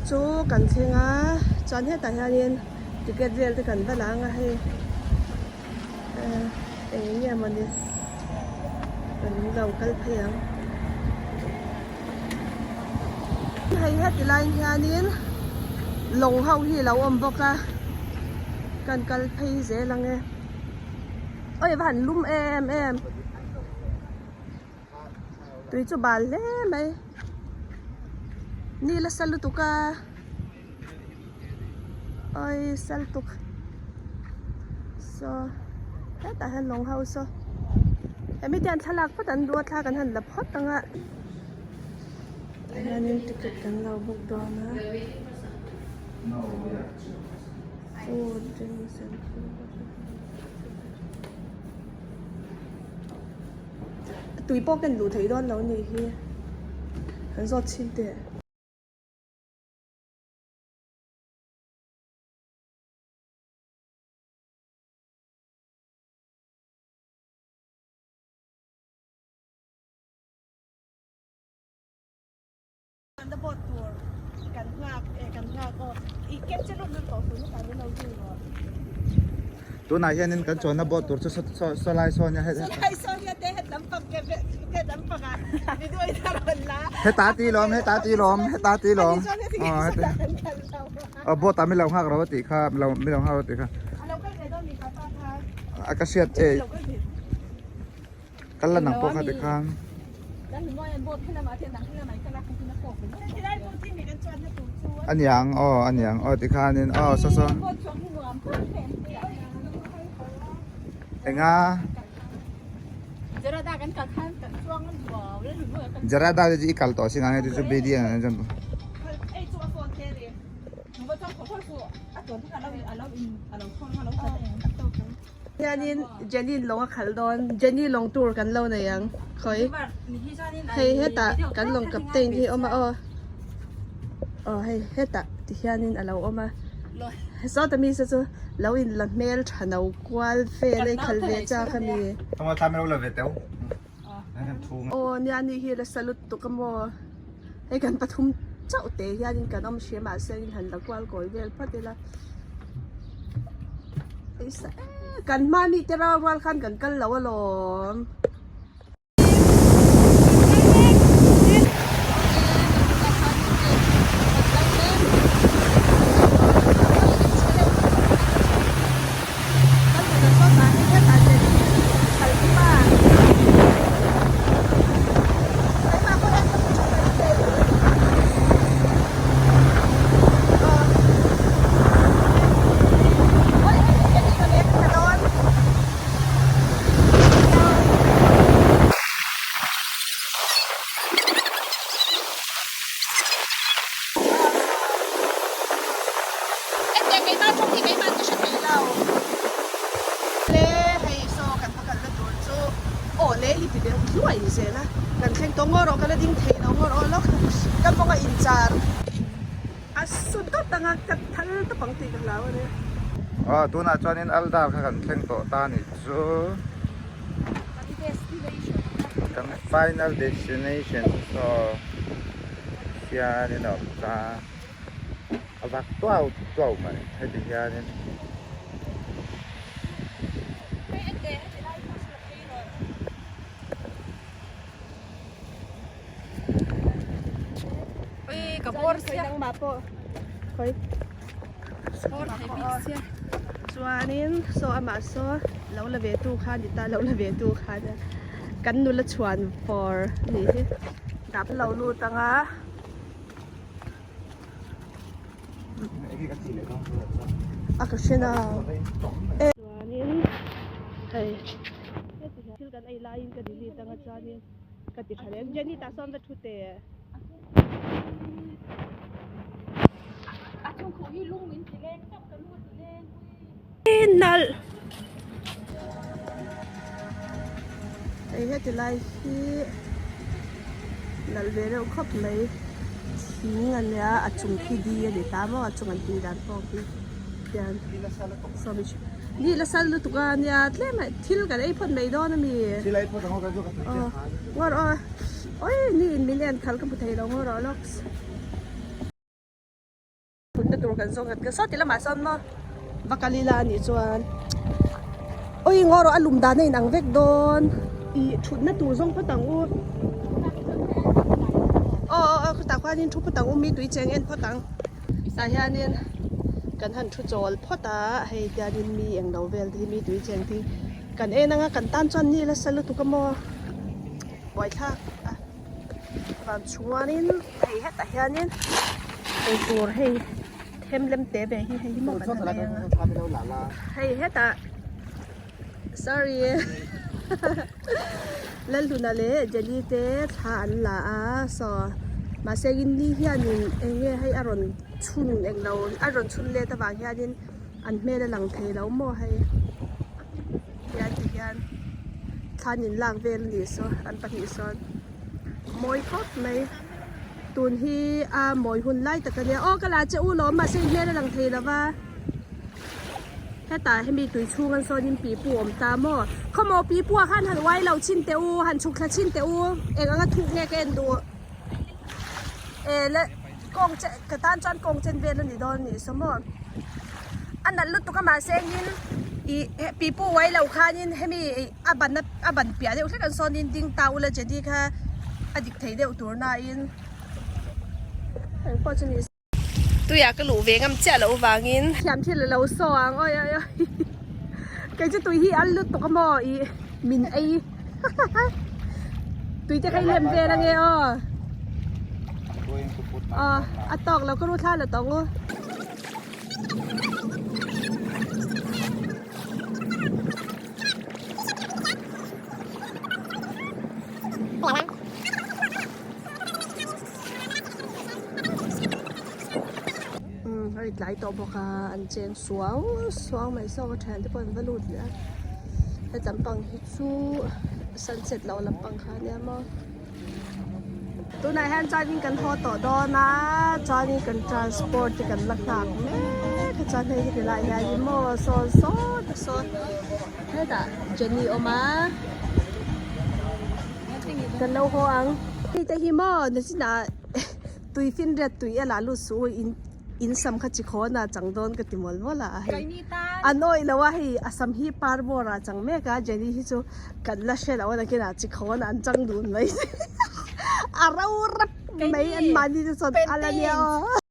chu kan thleng a chuan hetah hianin ticket vel te kan va la ang a hei eng nge mawni kan lo kal phei ang hei heti laiin hianin lawng ho hi a lo awm bawk a kan kal phei zel ang e awi a va han lum em em. Tui chu bal hle mai ni la sal lutuk a awi sal tuk saw hetah hian lawng ho saw hemi te hian thlalak phawt an duh a thla kan han la phawt ang a tah hianin ticket kan lo book dawn a food drinks and food. Tui pawh ken luh theih dawn lo ni hi kan zawt chhin teh. Kan boat tur kan nghak eh kan nghak aw i ken che lut lut tawh tur ni kan lo zui rawh. Tunah hianin kan chuanna boat tur chu saw lai sawn nia Saw lai sawn nia te het lampang ke het lampang ah video in a rawn la. Heta ti lawm heta ti lawm heta ti lawm. Aw heti. Aw boat ah mi lo nghak ro a tih kha mi lo mi lo nghak ro a tih kha. A lo kal ve dawn mi kha pa kha. A ka hriat e. Kal la nang pawh kha tikhan. Aniang aw aniang aw tikhanin aw saw saw. Enga. Jarada te chu i kal tawh sin ang e chu chu BD ang chuan. Hianin Jenny lawng a khalh dawn Jenny lawng tur kan lo nei ang khawi hei hetah kan lawng captain hi a awm a aw aw hei hetah ti hianin a lo awm a sawta mi saw chu lo in la hmel tha no kual vel a i khalh ve chak a ni. Aw nia ni hi la salute tuk a maw hei kan pathum chauh te hianin kan awm hria mahse in han la kual kawi vel phawt ila kan hma mi te rau rual khan kan kal lo alawm. Le hei saw kan va kalna tur chu aw le hi ti deuh hluai zel a kan thleng tawh ngaw rawh ka la ding thei lo ngaw rawh lawk ka kawng a inchar a su dawt anga ka thal tawp ang tih ka hlau a nia. Aw tunah chuanin Aldar kha kan thleng tawh ta ni chu kan final destination saw hianin a awm ta. A vak tuau tuau mai heti hianin. Chuanin saw amah saw lo la ve tu kha a ni ta lo la ve tu kha nia kan nula chhuan fawr a nih hi dap lo lut ang a. A ka hre na e chuanin hei heti hian thil kan ei laiin ka delete anga chuanin ka ti tha leh ang Jenny tah sawn va thu teh nalh hei heti lai hi nalh ve reuh khawp mai thing a nia a chung khi di a ni ta maw a chung an tih dan pawh khi hian ni la sal lutuk a nia tlem ah thil kan ei phawt mai dawn a mi aw ngaw rawh aw awi ni in min en khalh ka hmu thei lo ngaw rawh lawks. tur kan zawng ngat ngat saw ti lamah sawn maw va kal ila anih chuan awi ngaw rawh a lum dan a inang vek dawn ih thutna tur zawng phawt ang u aw aw aw khutah khuanin thu phawt ang u mi tui cheng en phawt ang tah hianin kan han thu chawl phawt a hei tianin mi englo vel te hi mi tui cheng te hi kan en anga kan tan chuan ni la sa lutuk a maw buaithlak a. Van chuanin hei hetah hianin eitur hei them lem te ve hi hei hi maw kan han ei anga hei hetah sorry Lalhluna leh Jenny te thla an la a saw mahse in ni hianin eng nge hei a rawn chhun englo a rawn chhun let avang hianin an hmel a lang thei lo maw hei hian ti hian thla an in lak vel a nih saw an pahnih sawn mawi khawp mai tun hi a mawi hun lai tak a nia aw ka la che u lawm mahse in hmel a lang thei lo va hetah hemi tui chhung an sawn in pipu a awm ta maw khawmaw pipu ah khan han uai lo chhin teh u han chhuk thla chhin teh u eng anga thuk nge ka en duh e le kawng che ka tan chuan kawng chen vel a ni dawn a nih saw maw a nalh lutuk a mahse engin ih pipu uai lo khanin hemi ih a ban a ban piah deuh hlek an sawnin ding ta ula Jenny kha a dik thei deuh tur nain engpawh chu ni tuiah ka luh ve ngam chiah loh vangin thiam thil a lo saw ang awi awi awi kei chu tui hi a lutuk a maw ih min ei tui te kha i lem vel ange aw aw a tawk lo ka ru thla la tawng u. Umm hei tlai tawh bawk a an cheng suau suau mai saw ka thian te pawh an va lut leh a he lampang hi chu sunset loh lampang kha ania maw tunah hian chuanin kan haw tawh dawn a chuanin kan transport te kan la nghak mek a chuan hei heti lai hianin maw sawn sawn a sawn hetah Jenny a awm a kan lo haw ang hei te hi maw nachinah tui finriat tui a lah lut suh u in in sam kha chi khawn a chang dawn ka ti mual mual a hei an awih lo a hei a sam hi par bawr ah chang mek a Jenny hi chu kan la hre lo a nakinah chi khawn an chang dun mai a ro rap mai an mahni te chuan a la nia aw.